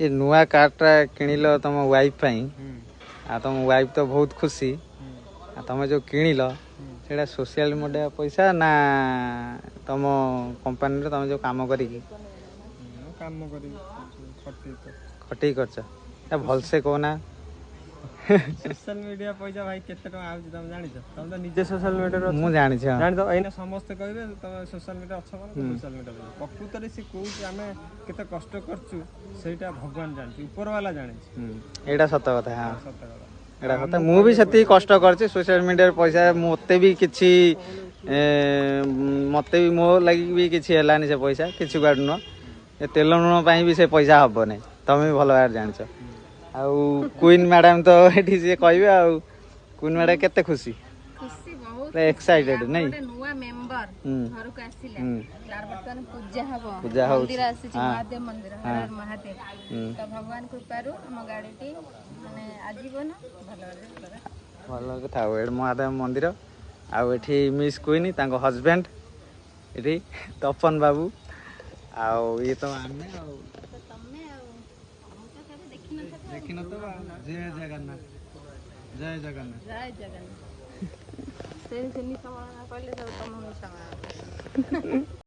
ଏ ନୂଆ କାର୍ଟା କିଣିଲ ତମ ୱାଇଫ୍ ପାଇଁ, ଆଉ ତମ ୱାଇଫ୍ ତ ବହୁତ ଖୁସି। ଆଉ ତମେ ଯେଉଁ କିଣିଲ, ସେଇଟା ସୋସିଆଲ ମିଡ଼ିଆ ପଇସା ନା ତମ କମ୍ପାନୀରେ ତମେ ଯେଉଁ କାମ କରିକି? ମୁଁ କାମ କରିବି ଖଟି ତ। ଖଟିକି କରିଛ ଏ, ଭଲସେ କହୁନା। ସୋସିଆଲ ମିଡିଆ ପଇସା ଭାଇ, କେତେ ଟଙ୍କା ଆଉଛି ତମେ ଜାଣିଛ? ତମେ ତ ନିଜେ ସୋସିଆଲ ମିଡିଆରେ ଅଛ। ମୁଁ ଜାଣିଛି, ହଁ। ଜାଣିଛ, ଏଇନା ସମସ୍ତେ କହିବେ ତମେ ସୋସିଆଲ ମିଡିଆ ଅଛ ମାନେ ସୋସିଆଲ ମିଡିଆ। ପ୍ରକୃତରେ ସେ କହୁଛି, ଆମେ କେତେ କଷ୍ଟ କରୁଛୁ ସେଇଟା ଭଗବାନ ଜାଣିଛି, ଉପର ବାଲା ଜାଣିଛି। ଏଇଟା ସତ କଥା, ହଁ। ସତ କଥା। ଏଇଟା ସତ। ମୁଁ ବି ସେତିକି କଷ୍ଟ କରିଛି। ସୋସିଆଲ ମିଡ଼ିଆରେ ପଇସା ମୋତେ ବି କିଛି ମୋତେ ବି ମୋ ଲାଗି ବି କିଛି ହେଲାନି। ସେ ପଇସା କିଛି କୁଆଡ଼ୁ ନୁହଁ, ଏ ତେଲ ଲୁଣ ପାଇଁ ବି ସେ ପଇସା ହବନି। ତମେ ବି ଭଲ ଭାବରେ ଜାଣିଛ। ଆଉ କୁଇନ୍ ମ୍ୟାଡ଼ାମ୍ ତ ଏଠି, ସିଏ କହିବେ। ଆଉ କୁଇନ୍ ମ୍ୟାଡ଼ାମ୍ କେତେ ଖୁସି? ଖୁସି ବହୁତ। ପୁରା ଏକ୍ସାଇଟେଡ୍ ନାଇଁ? ଗୋଟେ ନୂଆ ମେମ୍ବର ଘରକୁ ଆସିଲା। ତାର ବର୍ତ୍ତମାନ ପୂଜା ହବ। ପୂଜା ହଉଛି। ମନ୍ଦିର ଆସିଛି, ମହାଦେବ ମନ୍ଦିର, ହର ହର ମହାଦେବ। ତ ଭଗବାନ କୃପାରୁ ଆମ ଗାଡିଟି ମାନେ ଆଜୀବନ ଭଲରେ ଭଲରେ ଭଲ କଥା। ଆଉ ଏଠି ମହାଦେବ ମନ୍ଦିର, ଆଉ ଏଠି ମିସ୍ କୁଇନ୍, ତାଙ୍କ ହଜବେଣ୍ଡ ଏଠି ତପନ ବାବୁ, ଆଉ ଇଏ ତ ଆମେ ଆଉ ତ ତମେ ଆଉ ମୁଁ ତ କେବେ ଦେଖିନଥିବ। ଦେଖିନଥିବ। ଜୟ ଜଗନ୍ନାଥ, ଜୟ ଜଗନ୍ନାଥ। ଜୟ ଜଗନ୍ନାଥ। ସେ ନିଶା କହିଲେ ସବୁ ତମ ନିଶା।